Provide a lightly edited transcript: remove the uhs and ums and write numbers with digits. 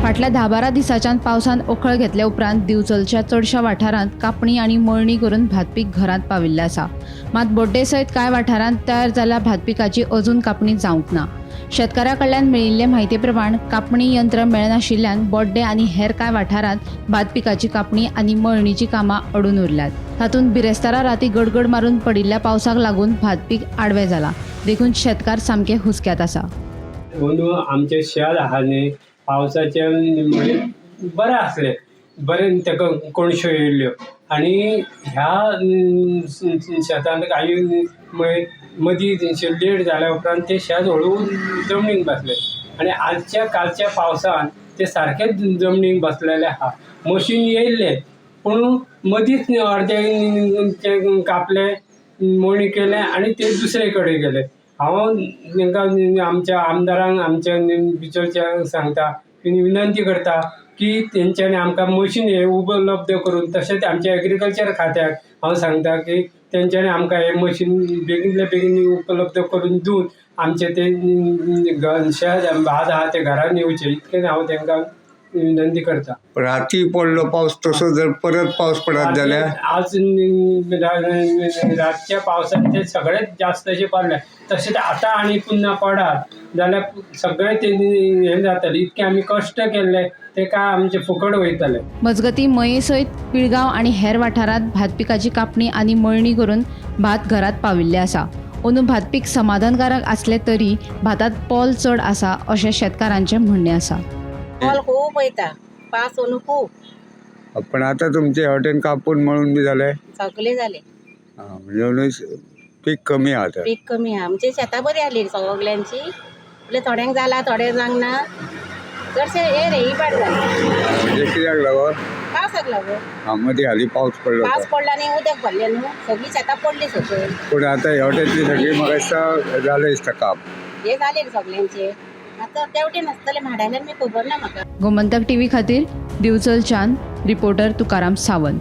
फाटल्या 10-12 दिसांच्यान पावसान ओखळ घेतल्या उपरांत दिवचलच्या चडशा वाठारांत कापणी आनी मळणी करून भात पीक घरांत पाविल्लें आसा. मात बोड्डे सयत कांय वाठारांत तयार जाल्ल्या भात पिकाची अजून कापणी जावंक ना. शेतकारां कडल्यान मेळिल्ले म्हायती प्रमाण कापणी यंत्र मेळनाशिल्ल्यान बोड्डे आनी हेर कांय वाठारांत भात पिकाची कापणी आनी मळणीची कामां अडून उरल्यात. तातूंत बिरेस्तारा राती गडगड मारून पडिल्ल्या पावसाक लागून भात पीक आडवें जालां. देखून शेतकार सामके हुस्क्यांत आसा. अंदू आमचें शेत आहा न्ही, पावसाचे म्हणजे बरें आसलें, बरें ताका कणश्यो येयल्ल्यो आनी ह्या शेतान कांय मदीं लेट जाल्या उपरांत तें शेत हळू जमनीक बसलें आनी आजच्या कालच्या पावसान तें सारकेंच जमनीक बसलेलें आहा. मशीन येयल्लें पूण मदींच अर्दें तें कापलें, मळणी केलें आनी तें दुसरे कडेन गेलें. हांव तांकां आमच्या आमदारांक आमच्या बिचोलच्या सांगता, विनंती करता की तेंच्यांनी आमकां मशीन हें उपलब्ध करून, तशेंच आमच्या एग्रीकल्चर खात्याक हांव सांगता की तेंच्यांनी आमकां हें मशीन बेगीनल्या बेगीन उपलब्ध करून दिवन आमचें तें शेत भात आहा तें घरान येवचें, इतकें हांव तांकां विनंती करता. राती पडलो पावस तसो जर परत पावस पडत जाल्यार आज रातच्या पावसात ते सगळेच जास्त अशें पडले, तशेंच आतां आनी पुन्हा पडत जाल्यार सगळें ते हें जातलें. इतकें आमी कश्ट केल्ले ते काय आमचे फुकट वयतले. मजगतीं मये सयत पिळगांव आनी हेर वाठारांत भात पिकाची कापणी आनी मळणी करून भात घरांत पाविल्लें आसा. अंदू भात पीक समाधानकारक आसलें तरी भातांत पोल चड आसा अशें शेतकारांचें म्हणणें आसा. पोल खूब वयता पास अंदू खूब. पण आतां तुमचे हॉटेन कापून मळून बी जालें? सगळे जाले. म्हणजे पीक कमी आहा तर. पीक कमी आहा. आमची शेतां बरी आसली सगल्यांची, म्हणल्यार थोड्यांक जाला थोड्यांक जावंक ना. चडशे हे रे इबाड जाले. म्हणजे कित्याक लागून? पावसाक लागून. हा, मदीं हालीं पावस पडलो. पावस पडला आनी उदक भरलें न्हू, सगळीं शेतां पडली सकयल. पूण आतां ह्या वटेंतली सगळी म्हाका दिसता जालें दिसता काम. हे जाले रे सगल्यांचे. आतां तेवटेन आसतलें माडाल्यान बी खबर ना म्हाका. गोमंतक टीव्ही खातीर दिवचलच्यान रिपोर्टर तुकाराम सावंत.